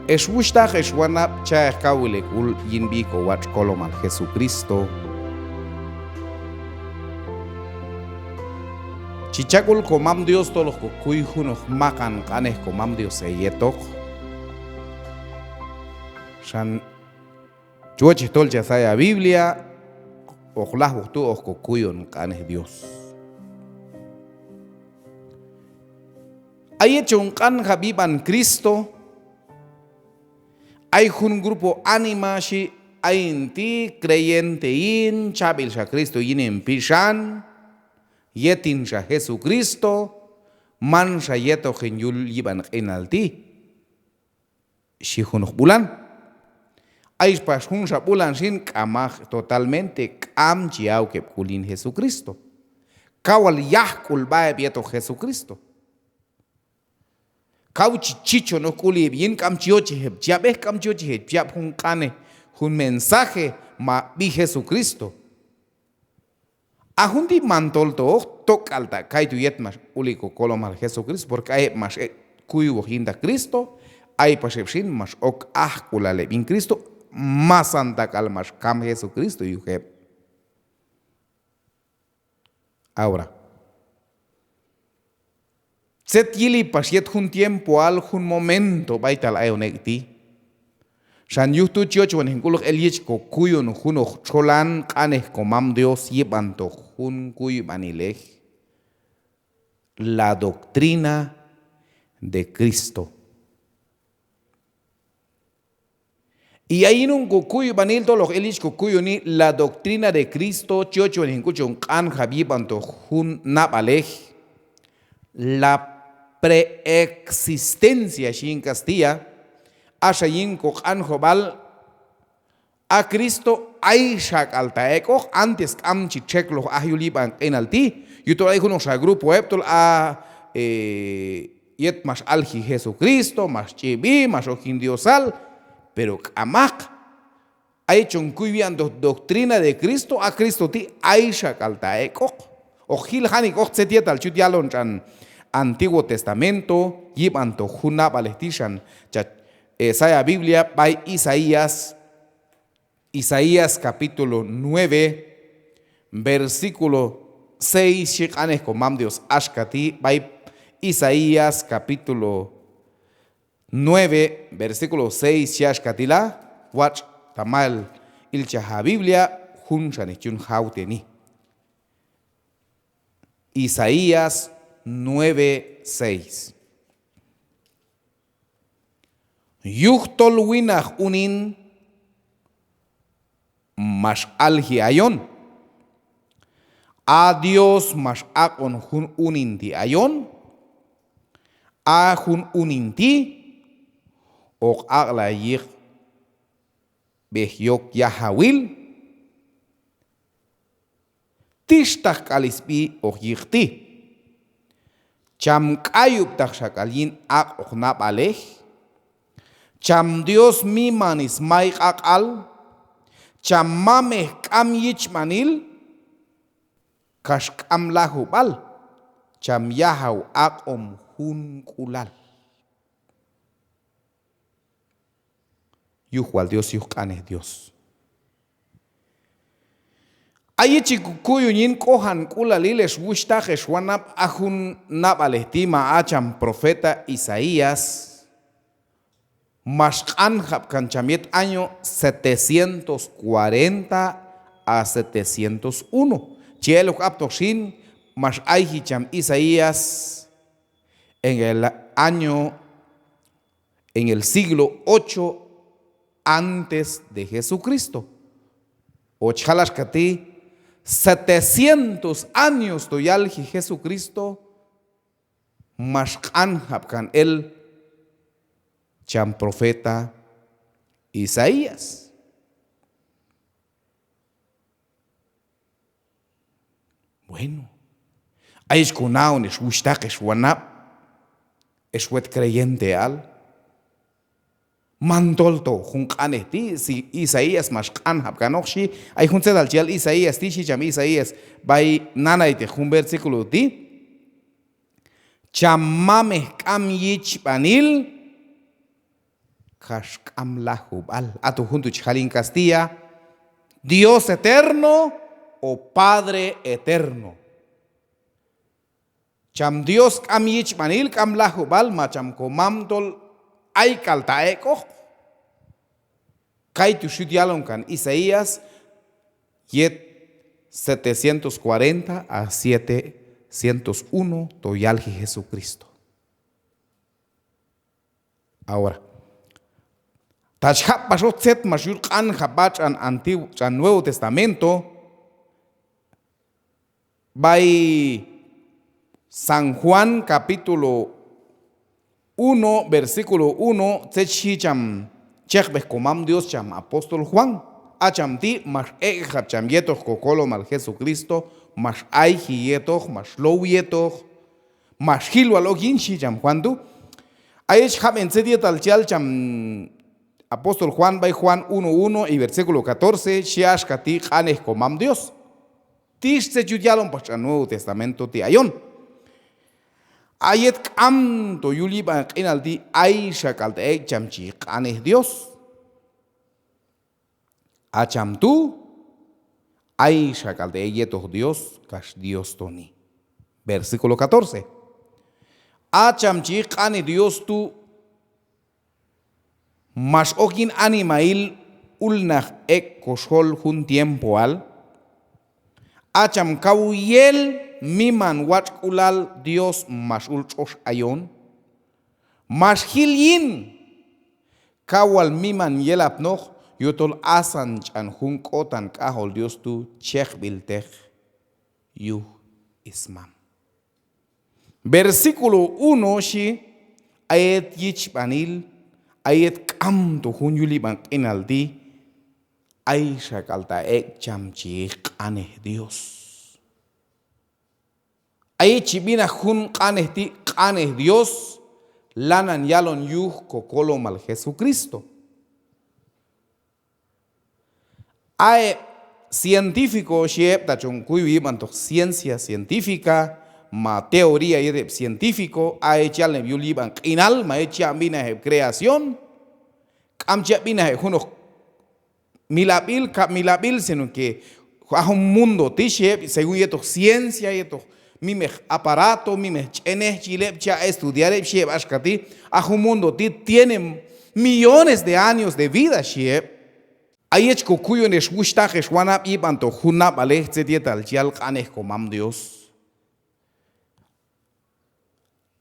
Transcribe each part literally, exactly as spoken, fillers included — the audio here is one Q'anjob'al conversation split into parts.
Ex wuxhtaq, ex wanab', cha'eq kawil hek'ul yin sb'i kowatx' Kolomal Jesucristo. Chi cha' sk'ul Komam Dios tol hoq kokuy junoq maqan q'anej Komam Dios heyetoq. Xan chi wochej tol cha say ha Biblia, hoq lajwoq tu' hoq kokuyon q'anej Dios. A yet chon q'anjab' yib'an Cristo, ay jun grupo anima xhi, ayin ti' creyente hin, chab'ilxa Cristo yin hin pixan, yet hinxa Jesucristo, manxa yetoq hin yul yib'an q'inal ti', xhi junoq b'ulan. Ay pax junxa b'ulan xin k'amaq, totalmente k'am chi yahok heb' sk'ul yin Jesucristo. Kaw wal yajk'ul sb'a heb' yetoq Jesucristo. Kaw chi chichon ok sk'ul heb' yin, k'am chi yochej heb' chi yab'ej, k'am chi yochej heb' chi yab' jun q'anej, jun mensaje ma sb'i Jesucristo. A jun ti' man tolto hoq tok'al ta' kaytu' yet max uli Kokolomal Jesucristo, porque ay heb' max ek' kuywoq yintaq Cristo, ay pax heb' xin max ok ajk'ulal heb' yin Cristo, masanta k'al max kam Jesucristo yuj heb'. Ahora, tzet yili pax yet jun tiempoal, jun momento b'aytal ayon ek' ti'. Xan yuj tu' chi yochwan hin k'uloq el yich kokuyon junoq txolan q'anej Komam Dios yib'antoq jun kuyb'anilej, la doctrina de Cristo. Y a yin jun kokuyb'anil tol hoq el yich kokuyoni, la doctrina de Cristo, chi yochwan hin k'ul chon q'anjab' yib'antoq jun nab'alej, la preexistencia xhi yin castilla, axa yin koq'anjob'al, a Cristo ayxak'al ta' ek'oq, antes k'am chi txekloj aj yul yib'an q'inal ti', yujtol ay junoqxa grupo heb' tol a, eh, yet max alji Jesucristo, max ch'ib'i, max ok yin Diosal, pero k'amaq. A yet chon kuy yib'antoq doctrina de Cristo, a Cristo ti' ayxak'al ta' ek'oq. Hoq jil janik'oq tzet yetal chi yut yalon tx'an Antiguo Testamento yib'antoq jun nab'alej ti' xan cha, eh, say ha Biblia b'ay Isaías, Isaías capítulo nueve, versículo seis, xhi q'anej Komam Dios axka ti' b'ay Isaías capítulo nueve, versículo seis, xhi axka ti' la, watx' ta mayal ilchaj ha Biblia, junxa nich yun jawteni. Isaías nueve seis. Yujtol winaq unin max alji ayon. A Dios max aq'on jun unin ti' ayon. A jun unin ti' hoq aq'lay yiq b'ej yok yajawil, tixtaq k'al sb'i hoq yiq ti'. Cham k'ayub'taqxa k'al yin aq'oq nab'alej, cham Dios miman smay q'aq'al, cham mamej k'am yichb'anil, kax k'am lajub'al, cham yajaw aq'om junk'ulal. Yuj wal Dios, yuj q'anej Dios. A yet chi kokuyon yin k'ojank'ulalil, ex wuxhtaq, ex wanab', a jun nab'alej ti' ma a cham profeta Isaías max q'anjab' kan cham yet año setecientos cuarenta a setecientos uno. Chi elok apnoq xin max ayji cham Isaías en el año, en el siglo ocho antes de Jesucristo. O chi jal axka ti', setecientos años to yalji Jesucristo max q'anjab' kan el cham profeta Isaías. Bueno, ayex konaon, ex wuxhtaq, ex wanab', ex wet creyenteal, man tolto jun q'anej ti', si Isaías max q'anjab' kanoq xhi, ay jun tzetal chi yal Isaías ti', xhi cham Isaías b'ay nanayteq jun versículo ti'. Cham mamej k'am yichb'anil, kax k'am lajub'al. Aton jun tu' chi jal yin castilla, Dios eterno o Padre eterno. Cham Dios k'am yichb'anil, k'am lajub'al, ma cham komam tol ayk'alta' ek'oq. Kaytu' xyut yalon kan Isaías yet setecientos cuarenta a setecientos uno to yalji Jesucristo. Ahora, ta chi jab' paxoq tzet max yul q'anjab' b'a tx'an Antiguo, tx'an Nuevo Testamento, b'ay San Juan capítulo uno, versículo uno, tzet xhi cham chekb'ej komam Dios cham apóstol Juan. A cham ti' max ek'jab' cham yetoq kokolomal Jesucristo, max ayji yetoq, max low yetoq, max jil wal ok yin, xhi cham Juan tu'. A yet chi jab'en tzet yetal chi yal cham apóstol Juan b'ay Juan uno uno y versículo catorce, xhi axka ti' q'anej komam Dios. Tix tzet yut yalon pax tx'an Nuevo Testamento ti' ayon. A yet k'amto yul yib'an q'inal ti' ayxak'alta' ek' cham chi yiq q'anej Dios. A cham tu' ayxak'alta' ek' yetoq Dios kax Dios toni. Versículo catorce. A cham chi yiq q'anej Dios tu' max ok yin animahil ulnaj ek' koxol jun tiempoal. A cham kaw yel miman watx'k'ulal Dios max ul tx'ox ayon. Max jil yin kaw wal miman yelapnoq yujtol asan ch'an jun k'otan k'ajol Dios tu' chekb'ilteq yuj smam. Versículo uno xhi, a yet yichb'anil, a yet k'amto jun yul yib'an q'inal ti', ayxak'alta' ek' cham chi yiq q'anej Dios. A yet chi b'inaj jun q'anej ti' q'anej Dios, lanan yalon yuj kokolomal Jesucristo. A heb' científico xhi heb', ta chon kuywi yib'antoq ciencia científica ma teoría yet heb' científico, a yet chi yal heb' yul yib'an q'inal ma yet chi yaq' b'inaj heb' creación, k'am chi yaq' b'inaj heb' junoq milab'il, kab' milab'il, sino que a jun mundo ti' xhi heb', según yetoq ciencia, yetoq mimeq aparato, mimeq ch'enej chi yil heb', chi yaq' estudiar heb', xhi heb' axka ti', a jun mundo ti' tiene millones de años de vida, xhi heb'. A yet chi kokuyon ex wuxhtaq ex wanab' yib'antoq jun nab'alej tzet yetal chi yal q'anej komam Dios.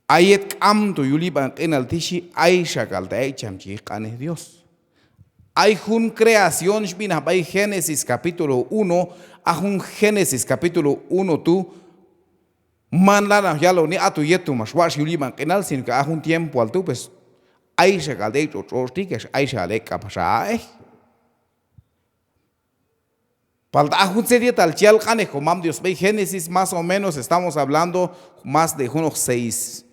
A yet k'amto yul yib'an q'inal ti' xhi, ayxak'alta' ek' cham chi yiq q'anej Dios. Ay jun creación xb'inaj b'ay Génesis capítulo uno, a jun Génesis capítulo uno tu' man lanan yaloni a tu' yet tu' max watx'ji yul yib'an q'inal, sino que a jun tiempoal tu' pues ayxak'alta' ek' tx'otx' tx'otx' ti' kax ayxak'alta' ek' k'apax a' a'ej. Palta a jun tzet yetal chi yal q'anej komam Dios b'ay Génesis, más o menos estamos hablando más de junoq seis,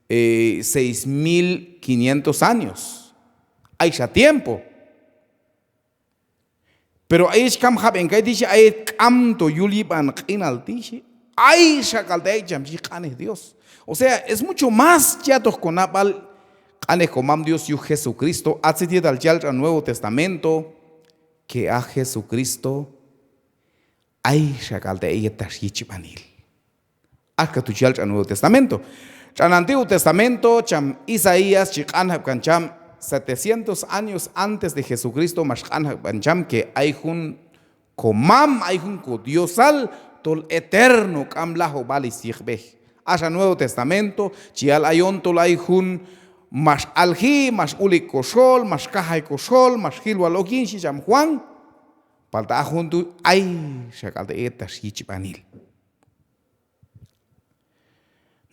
eh, seis mil quinientos años. Ayxa tiempo. Pero a yet chi kam jab'en kay ti' xhi, a yet k'amto yul yib'an q'inal ti' xhi, ayxak'alta' ek' cham chi yiq q'anej Dios. O sea, es mucho más chi ya'toq konab'al q'anej komam Dios yuj Jesucristo, a tzet yetal chi yal tx'an Nuevo Testamento, que a Jesucristo ayxak'alta' ek' yettax yichb'anil. Axka tu' chi yal tx'an Nuevo Testamento. Tx'an Antiguo Testamento cham Isaías chi q'anjab' kan cham setecientos años antes de Jesucristo, max q'anjab' kan cham que ay jun komam, ay jun kodiosal tol eterno, k'am lajub'al syiqb'ej. Axa Nuevo Testamento chi yal ayon tol ay jun max alji, max ulik' koxol, max kajay koxol, max jil wal ok yin, xhi cham Juan. Palta a jun tu' ayxak'alta' ek' yettax yichb'anil.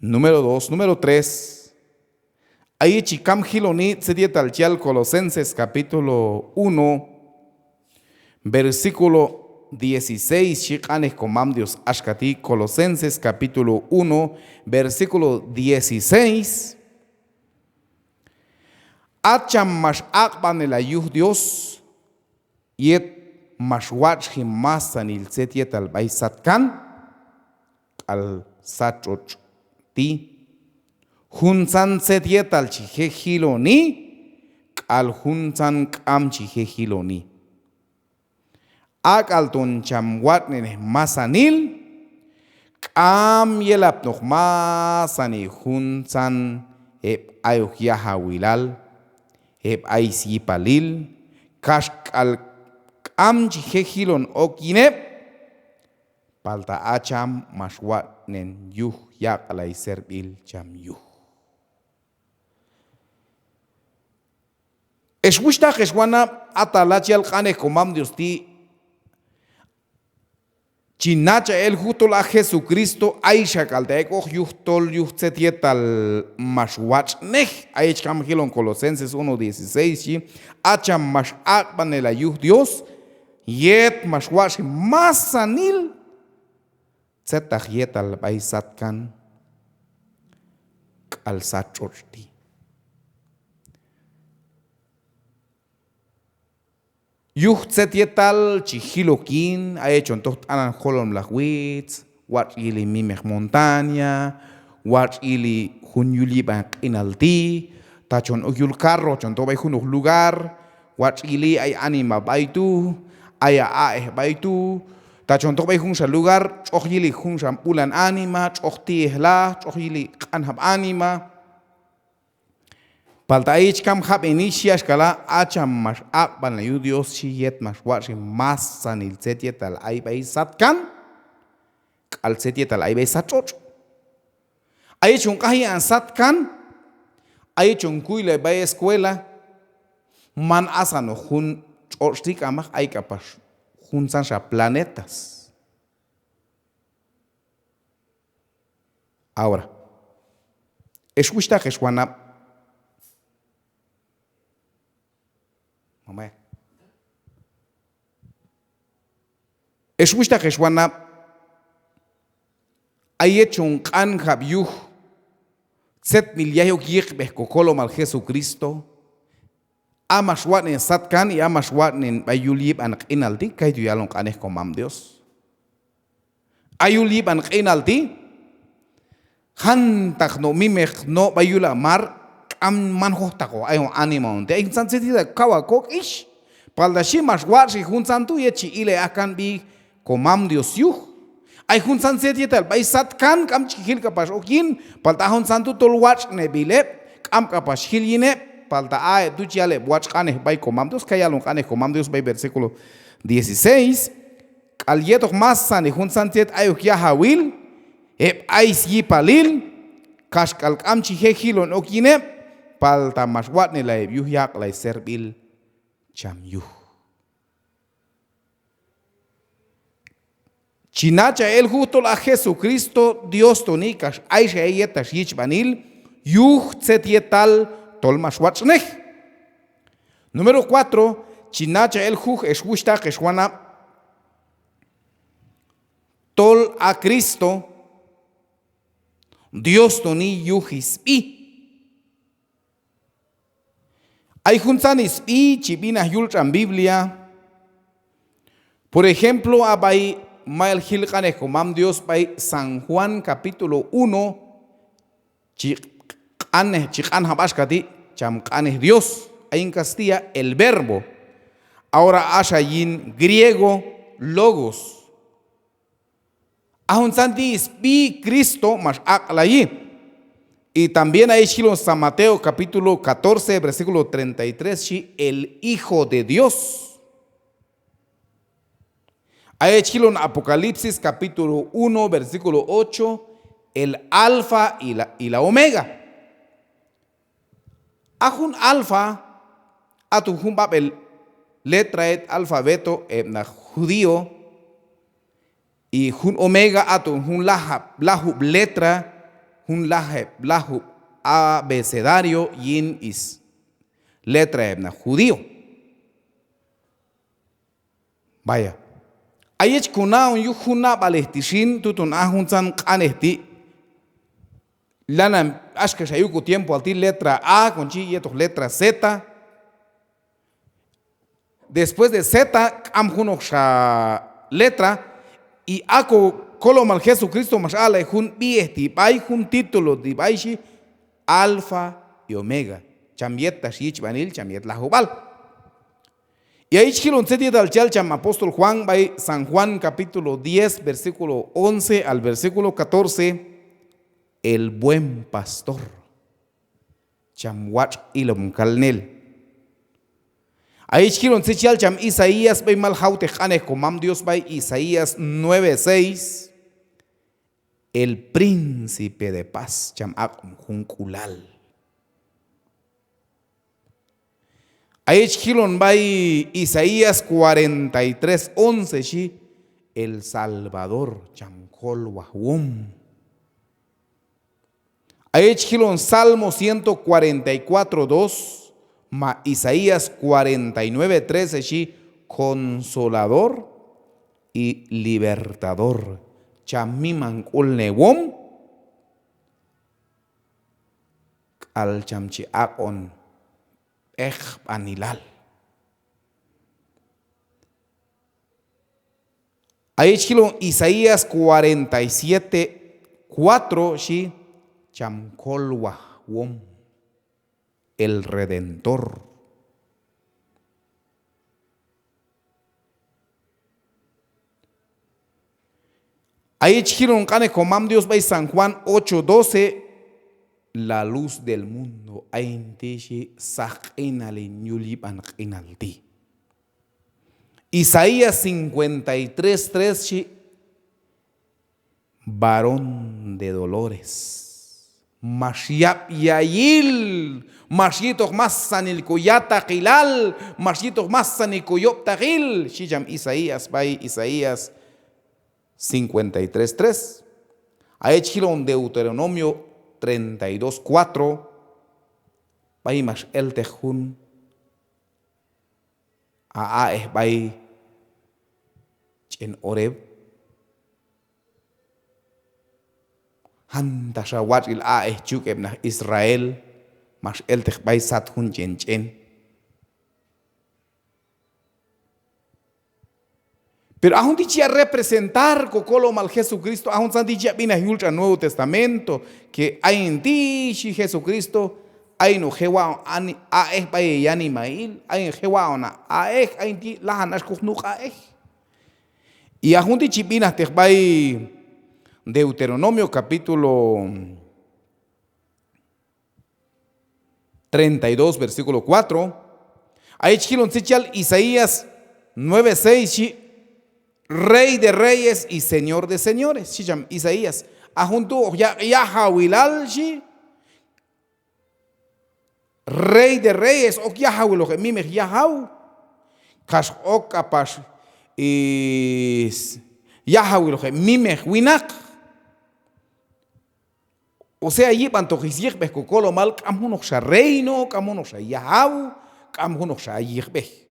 Número dos, número tres. A yet chi kam jiloni tzet yetal chi yal Colosenses capítulo uno, versículo dieciséis, xhi q'anej komam Dios axka ti', Colosenses capítulo uno, versículo dieciséis. A cham max aq'b'anelay yuj Dios, yet max watx'ji masanil tzet yetal b'ay satkan k'al sat tx'otx' ti'. Juntzan tzet yetal chi je' jiloni, k'al juntzan k'am chi je' jiloni. Ak'alton cham watx'nenej masanil, k'am yelapnoq masanil juntzan heb' ayok yajawilal, heb' ay syipalil, kaxk'al k'am chi je' jilon ok yin heb', palta a cham max watx'nen yuj yaq'lay servil cham yuj. Ex wuxhtaq, ex wanab', a ta la chi yal q'anej Komam Dios ti', chi nachaj el juj tol a Jesucristo ayxak'alta' ek'oq yujtol yuj tzet yetal max watx'nej. A yet chi kam jilon Colosenses uno dieciséis xhi: A cham max aq'b'anelay yuj Dios yet max watx'ji masanil tzetaq yetal b'ay satkan k'al sat tx'otx' ti'. Yuj tzet yetal chi jil ok yin, a yet chon toj t'anan jolomlaq witz, watx' yili mimeq montaña, watx' yili jun yul yib'an q'inal ti', ta chon ok yul carro chon toj b'ay junoq lugar, watx' yili ay anima b'ay tu', ay a a'ej b'ay tu', ta chon toj b'ay junxa lugar, tx'oq yili junxa b'ulan anima, tx'oq ti'ejlaq, tx'oq yili q'anjab' anima. Palta a yet chi kam jab'eni xhi axka la': A cham max aq'b'anelay yuj Dios xhi yet max watx'ji masanil tzet yetal ay b'ay satkan k'al tzet yetal ay b'ay sat tx'otx'. A yet chon q'anji an satkan, a yet chon kuylay b'ay escuela, man asanoq jun tx'otx' ti' k'amaq, ay k'apax juntzanxa planetas. Ahora, ex wuxhtaq, ex wanab', mamá, ex wuxhtaq, ex wanab', a yet chon q'anjab' yuj tzetnil yay ok yiqb'ej Kokolomal Jesucristo, a max watx'nen satkan y a max watx'nen b'ay yul yib'an q'inal ti', kaytu' yalon q'anej Komam Dios. A yul yib'an q'inal ti', jantaq no' mimeq no' b'ay yul a mar, k'am, man jojtaqoq ayon anima on ti'. Ay juntzan tzet yetal kaw a kok' ix, palta xhi max watx'ji juntzan tu' yet chi ilay aj kan sb'i Komam Dios yuj. Ay juntzan tzet yetal b'ay satkan k'am chi jil k'apax ok yin, palta a juntzan tu' tol watx'neb'il heb', k'am k'apax jil yin heb', palta a heb' tu' chi yal heb' watx' q'anej b'ay Komam Dios. Kay yalon q'anej Komam Dios b'ay versículo dieciséis: K'al yetoq masanil juntzan tzet ayok yajawil, heb' ay syipalil, kaxk'al k'am chi je' jilon ok yin heb', palta max watx'nelay heb' yuj yaq'lay servil cham yuj. Chi nachaj el juj tol a Jesucristo Dios toni kax ayxa yetax yichb'anil yuj tzet yetal tol max watx'nej. Número cuatro, chi nachaj el juj, ex wuxhtaq, ex wanab', tol a Cristo Dios toni yuji sb'i. Ay juntzan sb'i chi b'inaj yul tx'an Biblia. Por ejemplo, a b'ay mayal jil q'anej Komam Dios b'ay San Juan capítulo uno, chi q'anej, chi q'anjab' axka ti' cham q'anej Dios, ay yin castilla, el Verbo. Ahora axa yin griego, Logos. A juntzan ti' sb'i Cristo max aq'layi. Y también ay chi jilon San Mateo capítulo catorce, versículo treinta y tres, xhi: el Hijo de Dios. Ay chi jilon Apocalipsis capítulo uno, versículo ocho, el Alfa y la, y la Omega. A jun Alfa, aton jun b'ab'el letra yet alfabeto heb' naq judío, y jun Omega, aton jun lajab', lajub' letra, jun lajeb', lajub' abecedario yin is letra heb' naq judío. Vaya. A yet chi ko na'on yuj jun nab'alej ti' xin, tuton a juntzan q'anej ti' lanan axka xa yul ko tiempoal ti', letra A, kon chi yetoq letra Z. Después de Z, k'am junoqxa letra, y a ko Kolomal Jesucristo max aq'lay jun b'iej ti' b'ay, jun título ti' b'ay, xhi: Alfa y Omega. Cham yet tax yichb'anil, cham yet lajub'al. Y a yich jilon tzet yetal chi yal cham apóstol Juan b'ay San Juan capítulo diez, versículo once al versículo catorce, el buen pastor. Cham watx' ilom kalnel. A yich jilon tzet chi yal cham Isaías b'ay mal jawtej q'anej Komam Dios b'ay Isaías nueve seis, el príncipe de paz, cham aq'om junk'ulal. A yich jilon b'ay Isaías cuarenta y tres once xhi, el Salvador, cham kolwajwom. A yich jilon Salmo ciento cuarenta y cuatro dos ma Isaías cuarenta y nueve trece xhi, Consolador y Libertador, cham miman k'ulnewom k'al cham chi aq'on b'ejb'anilal. A yich jilon Isaías cuarenta y siete cuatro xhi, cham kolwajwom, el Redentor. A yich jilon q'anej Komam Dios b'ay San Juan ocho doce, la luz del mundo, ayin ti' xhi saqq'inal hin yul yib'an q'inal ti'. Isaías cincuenta y tres tres xhi, varón de dolores, max yab' yayil, max yitoq masanil koyataqilal, max yitoq masanil koyob'taqil, xhi cham Isaías b'ay Isaías cincuenta y tres tres. A yich jilon Deuteronomio treinta y dos cuatro, b'ay max elteq jun a a'ej b'ay ch'en Horeb, jantaq xa watx'il a'ej chi yuk' heb' naq Israel, max elteq b'ay sat jun ch'en ch'en. Pero a jun ti' chi yaq' representar Kokolomal Jesucristo, a juntzan ti' chi yaq' b'inaj yul tx'an Nuevo Testamento, que ayin ti' xhi Jesucristo, ayin hoq je' waq'on ani-, a'ej b'ay heyanimail, ayin hoq je' waq'on a-, a'ej, ayin ti' lajan axka hoq nuq' a'ej. Y a jun ti' chi b'inajteq b'ay Deuteronomio capítulo treinta y dos, versículo cuatro. A yich jilon tzet chi yal Isaías nueve seis xhi, Rey de reyes y Señor de señores, xhi cham Isaías. A jun tu' hoq yaq' yajawilal xhi, Rey de reyes, ok yajawiloq heb' mimeq yajaw, kax ok k'apax, is, yajawiloq heb' mimeq winaq. O sea, yib'antoq is yiqb'ej Kokolomal, k'am junoqxa reino, k'am junoqxa yajaw, k'am junoqxa yiqb'ej.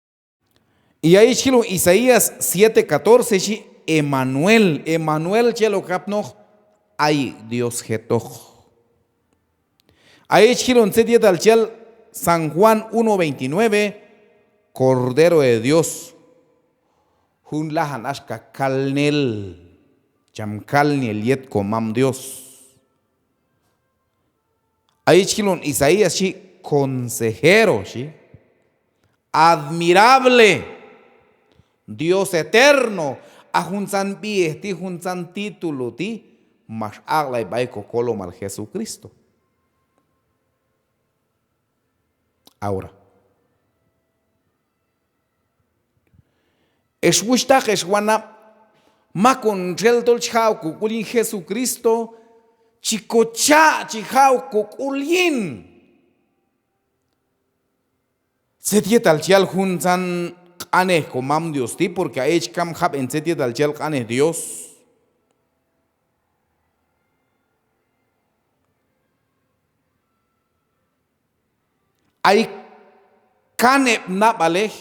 Y a yich jilon Isaías siete catorce xhi, Emanuel, Emanuel chi yal ok apnoq, ayik' Dios jetoq. A yich jilon tzet yetal chi yal San Juan uno veintinueve, Cordero de Dios, jun lajan axka kalnel, cham kalnel yet Komam Dios. A yich jilon Isaías xhi, consejero xhi, admirable, Dios eterno. A juntzan b'ihej ti', juntzan título ti', max aq'lay b'ay Kokolomal Jesucristo. Ahora, ex wuxhtaq, ex wanab', mak on txel tol chi ja' ok kok'ul yin Jesucristo, chi kocha' chi ja' ok kok'ul yin. Tzet yetal chi yal juntzan q'anej Komam Dios ti', porque a yich kam jab'en tzet yetal chi yal q'anej Dios. Ay kaneb' nab'alej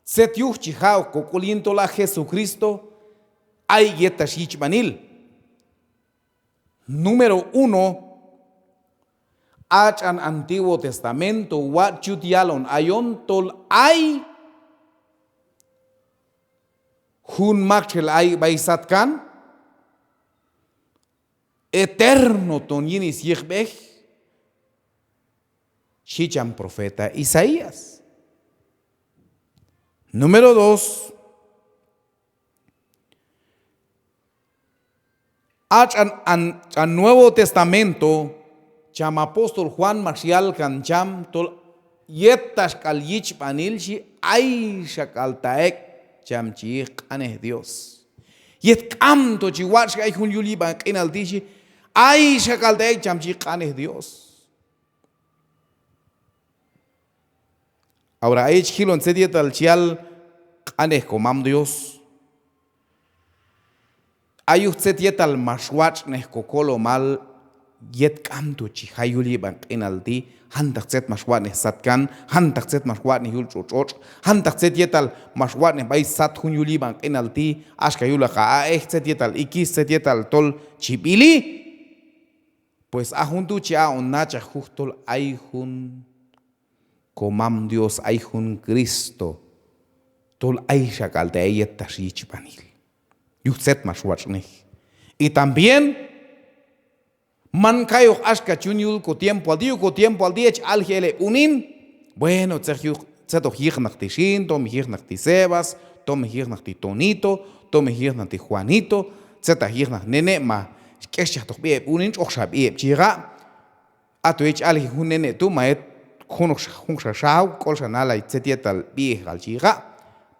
tzet yuj chi ja' ok kok'ul yin tol a Jesucristo ayik' yet tax yichb'anil. Número uno, a tx'an Antiguo Testamento watx' chi yut yalon ayon tol ay jun maktxel ayik' b'ay satkan, eterno ton yin is yiqb'ej, xhi cham profeta Isaías. Número dos, a tx'an, an, tx'an Nuevo Testamento, cham apóstol Juan max yal kan cham tol yettaxk'al yichb'anil xhi, ayxak'alta ek' cham chi yiq q'anej Dios. Yet k'amto chi watx'ji ay jun yul yib'an q'inal ti' xhi, ayxak'alta ek' cham chi yiq q'anej Dios. Ahora, ay chi jilon tzet yetal chi yal q'anej komam Dios. A yuj tzet yetal max watx'nej kokolomal yet k'amto chi jay yul yib'an q'inal ti', jantaq tzet max watx'nej satkan, jantaq tzet max watx'nej yul tx'otx' tx'otx', jantaq tzet yetal max watx'nej b'ay sat jun yul yib'an q'inal ti', axka yulaq a a'ej, tzet yetal ikis, tzet yetal tol chi b'ili. Pues a jun tu' chi aq'on nachaj juj tol ay jun komam Dios, ay jun Cristo, tol ayxak'alta' ay yettax yichb'anil yuj tzet max watx'nej. Y también man kayoq axka chi yun yul kotiempoal ti', yuj kotiempoal ti' yet chi alji el heb' unin, bueno, tzet yuj, tzet hoq yiq naq ti' xin, tom hoq yiq naq ti' Sebas, tom hoq yiq naq ti' Tonito, tom hoq yiq naq ti' Juanito, tzetaq yiq naq nene', ma k'exchajtoq sb'i heb' unin, tx'oqxa sb'i heb' chi yiq a'. Ato yet chi alji jun nene' tu' ma yet junoqxa, junoqxa xajaw, k'olxa nalay tzet yetal b'iejal chi yiq a'.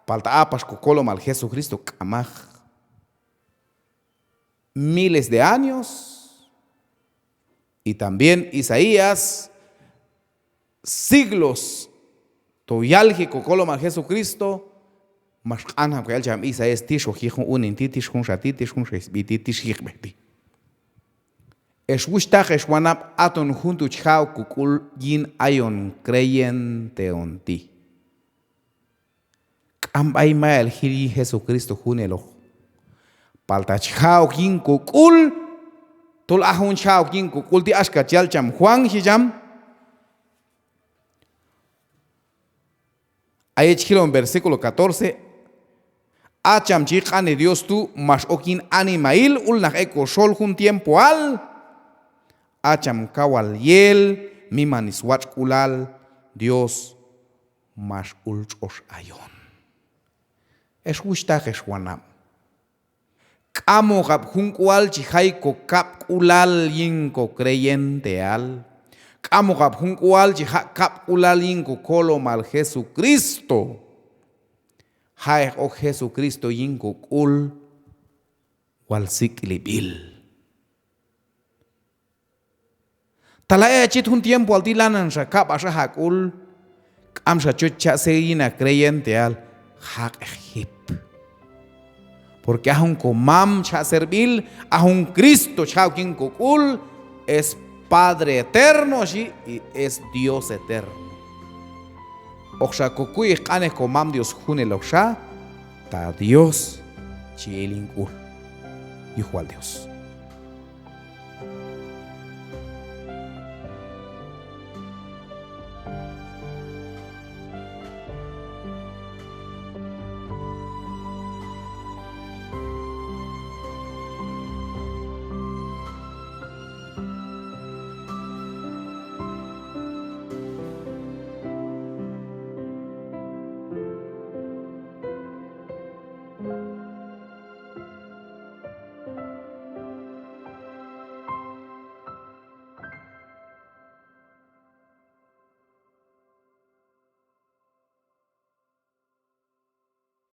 Palta a pax kokolomal Jesucristo k'amaq. Miles de años, y también Isaías, siglos to yalji kokolomal Jesucristo, max q'anjab' kayal cham Isaías, tix hoq yiq jun unin ti', tix junxa ti', tix junxa sb'i ti', tix yiqb'ej ti'. Ex wuxhtaq, ex wanab', aton jun tu' chi ja' ok kok'ul yin ayon creyente on ti'. K'am b'ay mayal jil yin Jesucristo juneloq. Palta chi ja' ok yin kok'ul, tol a jun chi ja' ok yin kok'ul ti' axka chi yal cham Juan, xhi cham. A yet chi jilon versículo catorce, a cham chi yiq q'anej Dios tu' max ok yin animahil, ulnaq ek' koxol jun tiempoal, a cham kawal yel miman swatx'k'ulal Dios max ul tx'ox ayon. Ex wuxhtaq, ex wanab'. K'amoqab' jun k'ual chi jay kokab'k'ulal yin kocreyenteal. K'amoqab' jun k'ual chi jaq' kab'k'ulal yin kokolomal Jesucristo. Ja'eq ok Jesucristo yin kok'ul wal sik'lib'il. Tala ay hach yet jun tiempoal ti' lananxa kab'ax aj hak'ul, k'amxa choch cha' ser yin ha creyenteal, jaq'eq jip. Porque a jun komam cha' servil, a jun Cristo cha' ok yin kok'ul, es Padre eterno, xhi, y es Dios eterno. Hoqxa kokuyej q'anej komam Dios juneloqxa, ta Dios chi il yin k'ul. Yuj wal Dios.